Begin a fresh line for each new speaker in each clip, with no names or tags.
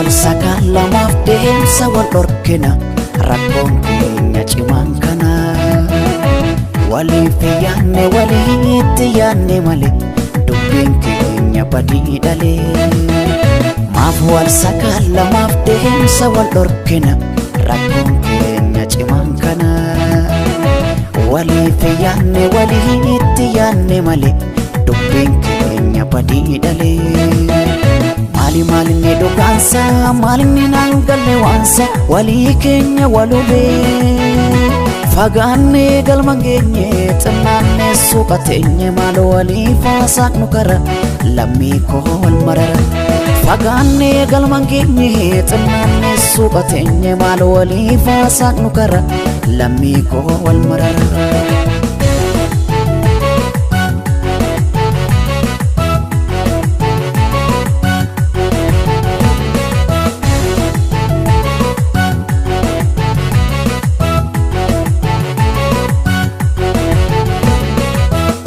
wal sakaallamaaf deemsa wal dhorkina rakkoon keenya cimaan kana. Waliif yaanne walitti yaanne malee dubbiin keenya badii dhalee. Maaf wal sakaallamaaf deemsa wal dhorkina rakkoon keenya cimaan kana. Waliif yaanne walitti yaanne malee dubbiin keenya badii dhalee. Maali maalinni dhugaansa maalinni naan galle waansa walii keenya walubee. Fagaannee galma geenye xinnaannee suuqa teenye maal waliif haasaaqnu kara lammii koo wal marara. Fagaannee galma geenye xinnaannee suuqa teenye maal waliif haasaaqnu kara lammii koo wal marara.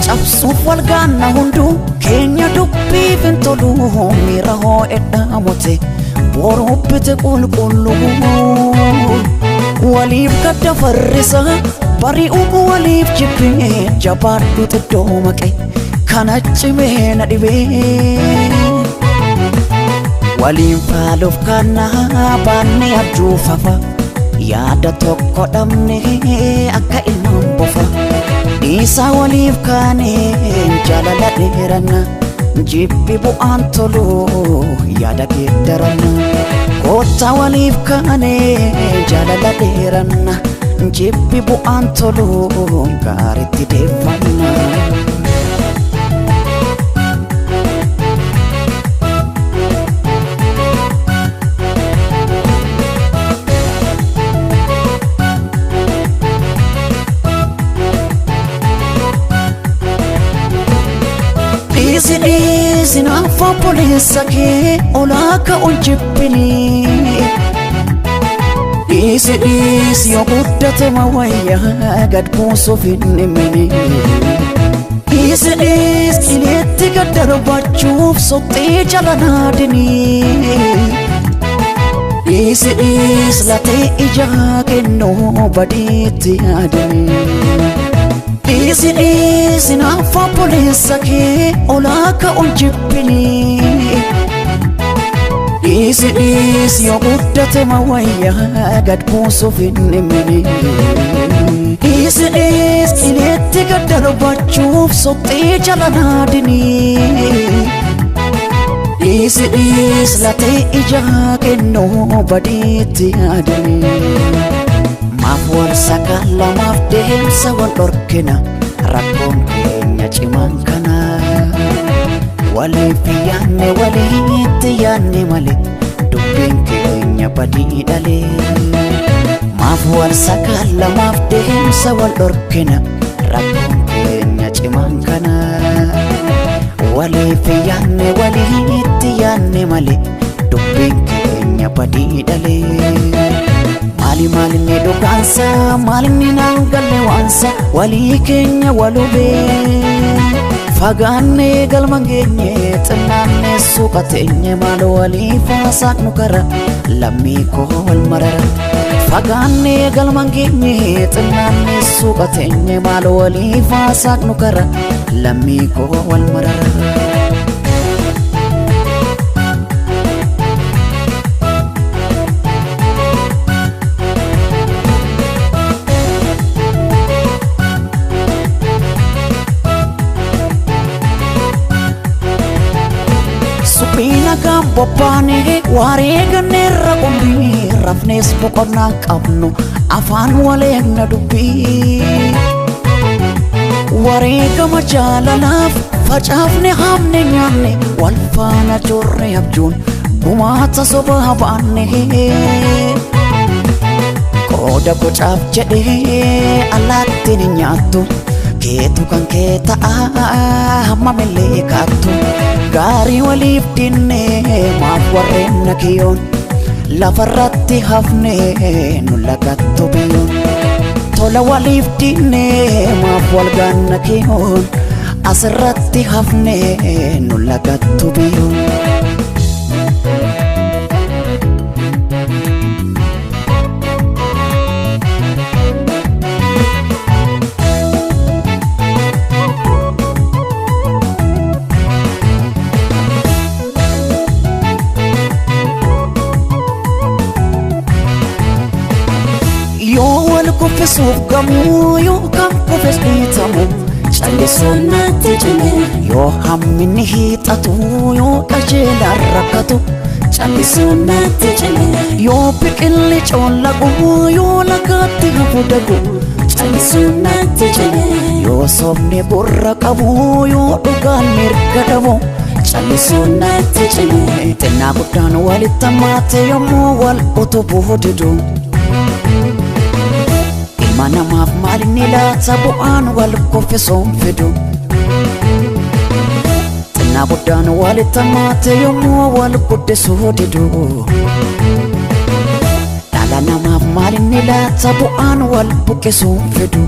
Cabsuuf wal gaanna hunduu keenya dubbiif hin tolu miira hoo'edha mute boruu bite qulqullu. Waliif gadda farrisa bari'uu waliif jibbee jabaadhu xiddoo maqe kana cimee na dhibee. Waliin faaluuf kana baannee abjuu fafa yaada tokko dhabne akka ilmaan bofa. Dhiisaa waliif kaanee jaalala dheeranna jibbi bu'aan tolu yaada geeddaranna. Koottaa waliif kaanee jaalala dheeranna jibbi bu'aan tolu gaariitti deeffanna. Dhiisi dhiisi naaf obboleessa kee olaa ka'uun jibbini. Dhiisi dhiisi yoo guddate mawayyaa gad buusuuf hin dhimmini. Dhiisi dhiisi qileetti gad darbachuuf soqxee jala naadini. Dhiisi dhiisi latee ijaa kennuu badiitti yaadini. Dhiisi dhiisi naaf obboleessa kee olaa ka'uun jibbini. Dhiisi dhiisi yoo guddate mawayyaa gad buusuuf hin dhimmini. Dhiisi dhiisi qileetti gad darbachuuf soqxee jala naadini. Dhiisi dhiisi latee ijaa kennuu badiitti yaadini. Maaf wal sakaallamaaf deemsa wal dhorkina rakkoon keenya cimaan kana. Waliif yaanne walitti yaanne malee dubbiin keenya badii dhalee. Maaf wal sakaallamaaf deemsa wal dhorkina rakkoon keenya cimaan kana. Waliif yaanne walitti yaanne malee dubbiin keenya badii dhalee. Maali maalinni dhugaansa maalinni naan galle waansa walii keenya walubee. Fagaannee galma geenye xinnaannee suuqa teenye maal waliif haasaaqnu kara lammii koo wal marara. Fagaannee galma geenye xinnaannee suuqa teenye maal waliif haasaaqnu kara lammii koo wal marara. Suphii nagaan bobbaanee waaree ganneerra qumbii rafnees boqonnaa qabnu afaan waleegna dubbii. Wareegama jaalalaaf facaafne haamne nyaanne wal faana jorre abjuun gumaata sobaa baanne. Qooda bocaaf jedhee allaattiin hin nyaattu keetu kan kee ta'a hammamillee kaattu gaarii waliif dinne maaf warreen na kiyyoon lafarratti hafne nu lagattu biyyoon. Tola waliif dinne maaf wal gaanna kiyyoon asirratti hafne nu lagattu biyyoon. kuffisuuf gamuu yoo kan kufes dhiitamu callisuun
natti cime.
Yoo hamminni hiixatu yoo qajeelaan rakkatu callisuun
natti cime.
Yoo biqilli coollagu yoo lagaatti hafu dagu
callisuun natti cime.
Yoo sobni burra qabu yoo dhugaan mirga dhabu callisuun
natti cime.
Xinnaa guddaan walitti hammaate yommuu wal utubuu didu. Ilma namaaf maalinni laata bu'aan wal kuffisuun fidu. Xinnaa guddaan walitti hammaate yommuu wal guddisuu didu. Dhala namaaf maalinni laata bu'aan wal buqqisuun fidu.